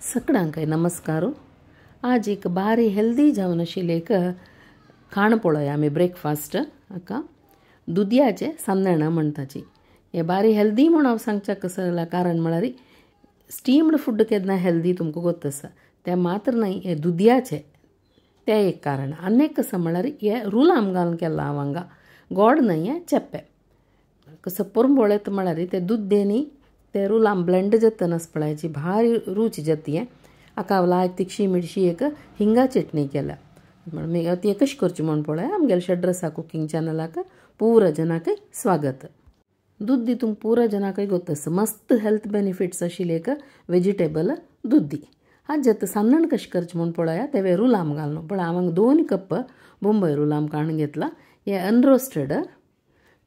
सगळ्यांक नमस्कार। आज एक भारी हेल्दी जावन आशिल्लें एक खाण पळोवया आमी ब्रेकफास्ट। हाका दुदयाचें सान्नां म्हणटाची। हें भारी हेल्दी म्हूण हांव सांगच्याक कसलें कारण म्हळ्यार स्टीम्ड फूड केन्ना हेल्दी तुमकां गोत आसा तें मात्र न्हय, हें दुदयाचें तें एक कारण। आनी एक कसो म्हळ्यार हें रुलाम घालून केलां हांव हांगा, गोड न्हय हें चेपें कसो पोरंबोळेत म्हळ्यार तें दुद्देनी ते रुलाम ब्लेंड जातना पळयाची भारी रूच जाता। हें हाका हांव लायक तिखशी मिरशी एक हिंगा चटणी केल्या। म्हण ती कशी करची म्हूण पळया आमगेल्या षड्रसा कुकिंग चॅनलाक पुरा जनाक स्वागत। दुद्दी तुमकां पुरा जनाकय गोत आसा, मस्त हेल्थ बेनिफिट्स आशिल्लें एक वेजिटेबल दुद्दी। हाजें आतां सान्नां कशें करचें म्हूण पळया। तें रुलाम घालून पळय हांव हांगा 2 कप बोंबय रुलाम काडून घेतला। हें अनरोस्टेड,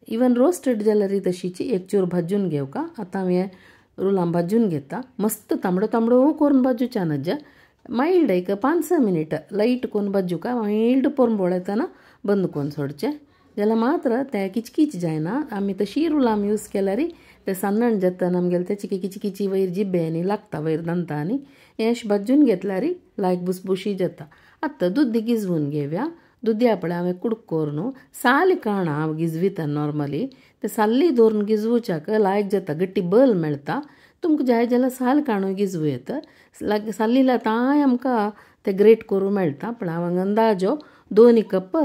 इवन रोस्टेड जाल्यार तशीची एक चूर भाजून घेवका। आतां हांव हें रुलाम भाजून घेता, मस्त तांबडो तांबडो करून भाजूच्या नज्जा, मायल्ड एक 5-6 मिनिट लायट करून भाजूका, मायल्ड पोरंबोळेतना बंद करून सोडचें जाल्यार मात्र तें किचकीच जायना। आमी तशी रुलाम यूज केल्यार तें सान्नां जातना आमगेलें तें चिकी किचकिची वयर जिबे आनी लागता वयर दांता, आनी हें अशें भाजून घेतल्यार लायक बुसबुशी जाता। आतां दुदी गिजवून घेवया। दुदया पळय हांवें कुडको करून साल काणां हांव गिजविता नॉर्मली, ते साल्ली दवरून गिजवच्याक लायक जाता, गट्टी बल मेळटा। तुमकां जाय जाल्यार साल काणूय गिजवू येता, साल्ली तांय आमकां ते ग्रेट करूं मेळटा। पण हांव हांगा अंदाजो 2 कप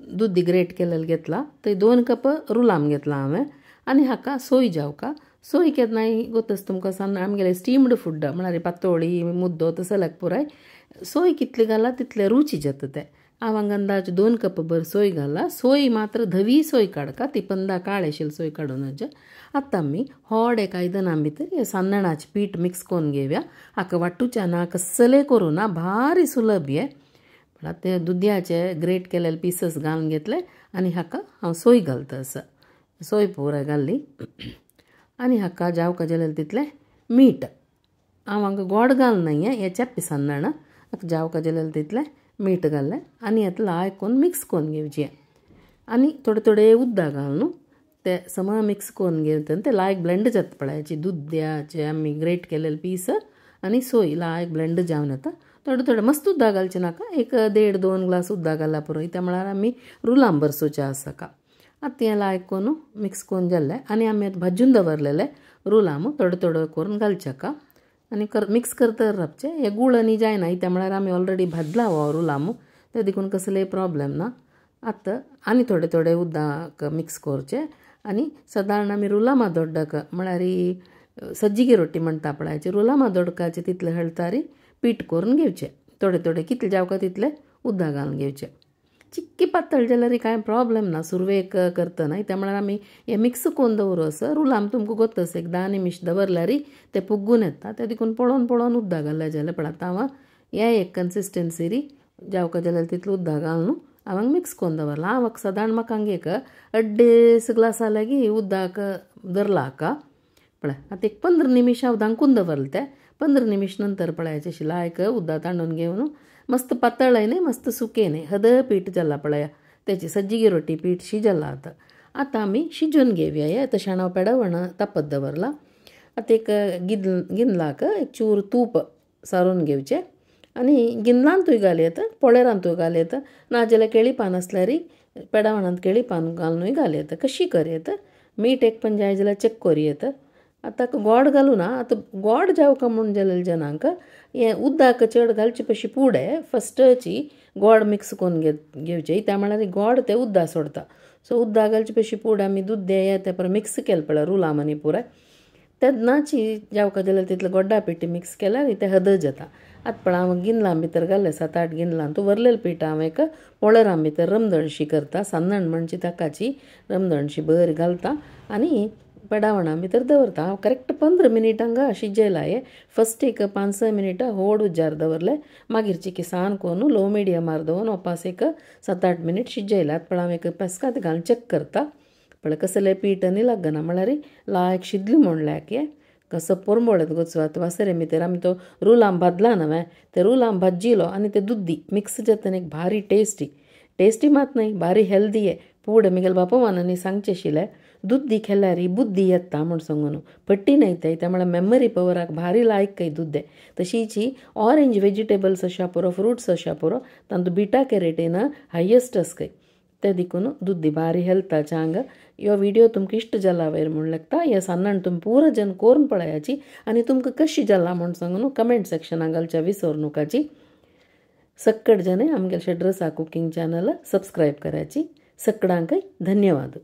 दुदी ग्रेट केलेलें घेतला, थंय 2 कप रुलाम घेतला हांवें। आनी हाका सोय जावका, सोय केन्नाय गोतस तुमकां सान्न आमगेलें स्टीम्ड फूड म्हळ्यार पातोळी मुद्दो तसल्याक पुराय सोय कितली घाला तितले रुची जाता तें। हांव हांगा अंदाज 2 कप भर सोय घाला। सोय मात्र धवी सोय काडका, ती पंदा काळे आशिल्ली सोय काडून नज। आतां आमी होड एक आयदनां भितर हें सान्नाचें पीठ मिक्स करून घेवया। हाका वांटूच्या ना कसलें करूं ना, भारी सुलभ हें। पण आतां दुदयाचे ग्रेट केलेले पिसस घालून घेतले आनी हाका हांव सोय घालता आसा, सोय पुराय घाल्ली। आनी हाका जावका जाल्यार तितलें मीठ, हांव हांगा गोड घालना हें चेपें सान्नां, हाका जावका जाल्यार तितलें मीठ घाल्लें आनी आतां लायक करून मिक्स करून घेवचें। आनी थोडे थोडे उदक घालून ते सम मिक्स करून घेवन ते लायक ब्लेंड जाता पळयाची दुदयाचे आमी ग्रेट केलेले पीस आनी सोय लायक ब्लेंड जावन येता। थोडे थोडे मस्त उदक घालचें नाका, एक 1.5-2 ग्लास उदक घालल्या पुरो, त्या म्हळ्यार आमी रुलाम भरसुचें आसा का। आतां तें लायक करून मिक्स करून जाल्लें आनी आमी आतां भाजून दवरलेलें रुलाम थोडे थोडे करून घालचें का आनी मिक्स करता रावचें। हें गुळ आनी जायना, त्या म्हळ्यार आमी ऑलरेडी भाजला हो रुलाम, ते देखून कसलेय प्रॉब्लेम ना। आतां आनी थोडे थोडे उदक मिक्स करचें आनी सादारण आमी रुलामा दोड्डक म्हळ्यार सज्जिकी रोटी म्हणटा पळयाची, रुलामा दोडकाचे तितले हळतारी पीठ करून घेवचें, थोडे थोडे कितले जावका तितले उदक घालून घेवचें। चिक्की पातळ जाल्यार कांय प्रॉब्लेम ना सुरवेक करतना, त्या म्हळ्यार आमी हें मिक्स करून दवरू आसा। रुलाम तुमकां गोत आसा, एक 10 निमिश दवरल्यार तें पुग्गून येता, तें देखून पळोवन पळोवन उदक घालल्यार जालें। पण आतां हांव हें एक कन्सिस्टन्सी जावका जाल्यार तितलें उदक घालून हांव मिक्स करून दवरलां। हांव सादारण म्हाका हांगा एक 2.5 ग्लासा लागीं उदक धरलां हाका। पळय आतां एक 15 निमिश हांव धांकून दवरलें तें। 15 निमिश नंतर पळयाचें अशें लायक उदक तांडून घेवन मस्त पातळ न्हय मस्त सुकें न्हय, हद पीठ जालां पळया, तेची सज्जिकी रोटी पीठ शी जालां। आतां आतां आमी शिजोवन घेवया। हें तशें हांव पेडवण तापत दवरलां। आतां एक गिन्नाक एक चूर तूप सारून घेवचें आनी गिन्नांतूय घाल येता, पोळेरांतूय घाल येता, नाजाल्यार केळी पान आसल्यार पेडावणांत केळी पान घालूनय घाल येता, कशी कर येता। मीठ एक पण जाय जाल्यार चॅक करूं येता। आतां गोड घालूं ना, आतां गोड जावका म्हूण जाल्यार जनांक हें उदक चड घालचे पशी पुडे फस्टची गोड मिक्स करून घेवचें, त्या म्हळ्यार गोड तें उदक सोडता। सो उदक घालचे पशी पुडे आमी दूद तें परत मिक्स केलें पळय रुलाम आनी पुराय, तेन्नाची जावका जाल्यार तितलें गोडा पिठी मिक्स केल्यार तें हद जाता। आतां पळय हांव गिन्नां भितर घाल्लें 7-8 गिन्नां, तूं वरलेलें पीठ हांव एक पोळेरां भितर रमदणशी करता, सान्नां म्हणची ताकाची रमदणशी बरी घालता आनी पेडावणा भितर दवरता। हांव करेक्ट 15 मिनिट हांगा शिजयलां हें। फस्ट एक 5-6 मिनिटां होड उज्जार दवरलें, मागीर चिकी सान करून लो मिडियमार दवरून ओपास एक 7-8 मिनिट शिजयलां। आतां पळय हांव एक पेस्काद घालून चॅक करता, पळय कसलें पीठ आनी लागना, म्हळ्यार लायक शिजलें म्हणल्यार हें कसो पोरंबोळेत गोचवात वासरे भितर आमी तो रुलाम भाजला न्हय, ते रुलाम भाजिलो आनी ते दुद्दी मिक्स जातना एक भारी टेस्टी, टेस्टी मात न्हय भारी हेल्दी हें। पुडे म्हगेल्या बापोमानांनी सांगचें आशिल्लें दुद्दी खेल्यारी बुद्धी येता म्हूण सांगून पट्टी न्हयताय त्या मेमरी पवराक भारी लायक दुद्दे. तशीच ऑरेंज वेजिटेबल्स अशा पुरो फ्रुट्स अशा पुरो तांतू बिटा कॅरेटीन हायेस्ट आसकय ते देखून दुद्दी भारी हेल्थाच्या आंग. ह्यो व्हिडियो तुमकां इश्ट जाला वयर म्हूण लागता. हे सान्नां तुमी पुरो जन कोरून पळयाची आनी तुमकां कशी जाला म्हूण सांगून कमेंट सेक्शनाक घालच्या विसर नुकाची. सक्कड जन आमगेले शेड्रसा कुकिंग चॅनल सबस्क्रायब करायची. सक्कडांकय धन्यवाद.